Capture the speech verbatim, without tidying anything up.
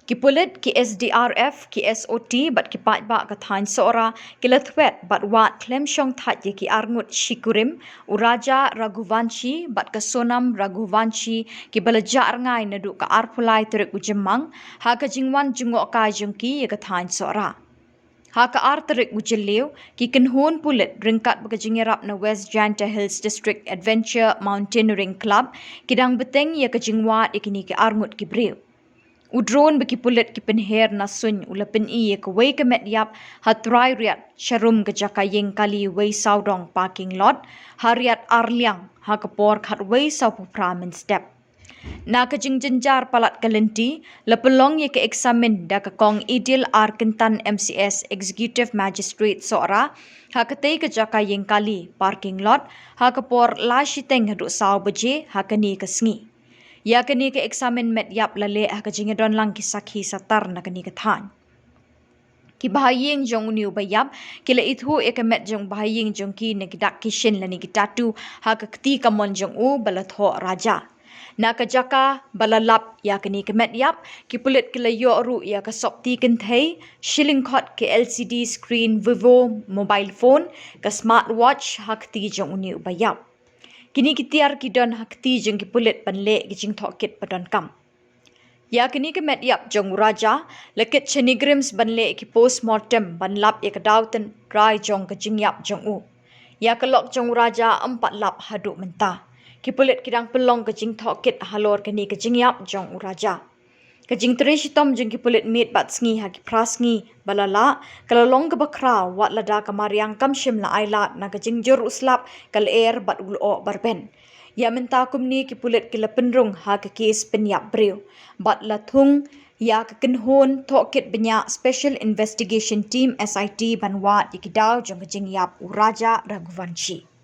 Ki pulit, ki S D R F, ki S O T bad ki paidbah ka thaiñ Sohra ki la thwet bad wad khlem shong thait ïa ki arngut shikurim, u Raja Raghuvanshi bad ka Sonam Raghuvanshi, kiba la jah rngai naduh ka arphew lai tarik u Jymmang ha ka jingwan jngohkai jong ki ïa ka thaiñ Sohra. Ha ka ar tarik u Jylliew, ki kynhun pulit ryngkat bad ka jingïarap na West Jaintia Hills District Adventure Mountaineering Club ki dang bteng ïa ka jingwad ïa kine ki arngut ki briew. U drone ba ki pulit ki pynher na suiñ u la pyni ïa kawei ka met ïap ha Trai Riat, sharum ka jaka ïing kali Wei Sawdong parking lot, ha Riat Arliang, ha ka por khatwei sawphew phra mynstep. Na ka jingjynjar palat ka lynti, la pynlong ïa ka eksamin da ka Kong Idil R Kyntan M C S, Executive Magistrate Sohra, ha katei ka jaka ïing kali, parking lot, ha ka por lai shiteng haduh saw baje ha kane ka sngi. Ïa kane ka eksamin met ïap la leh ha ka jingïadon lang ki sakhi satar na kane ka thaiñ. Ki bahaïing jong une u baïap ki la ithuh ïa ka met jong u bahaïing jong ki na ki dak ki shin lane ki tattoo ha ka kti kamon jong u ba la thoh Raja. Na ka jaka ba la lap ïa kane ka met ïap, ki pulit ki la ïoh ruh ïa ka sopti kynthei, shi lyngkhot ka L C D screen Vivo mobile phone, ka smartwatch ha kti jong une u baïap. Kine ki tiar ki don ha kti jong ki pulit ban leh ki jingtohkit ba donkam. Ïa kane ka met ïap jong u Raja la kit sha NEIGRIHMS ban leh ki postmortem ban lap ïa ka daw tynrai jong ka jingïap jong u. Ïa ka lok jong u Raja ym pat lap haduh mynta. Ki pulit ki dang pynlong ka jingtohkit halor kane ka jingïap jong u Raja. Ka jingtrei shitom jong ki pulit miet bad sngi ha ki phra sngi ba la lah ka la long kaba khraw, wat lada ka mariang kam shym la ailad na ka jingjur u slap, ka lyer bad u lyoh ba rben. Ïa mynta kumne ki pulit ki la pynrung ha ka kes pynïap briew bad la thung ïa ka kynhun tohkit bniah Special Investigation Team, S I T, ban wad ïa ki daw jong ka jingïap u Raja Raghuvanshi.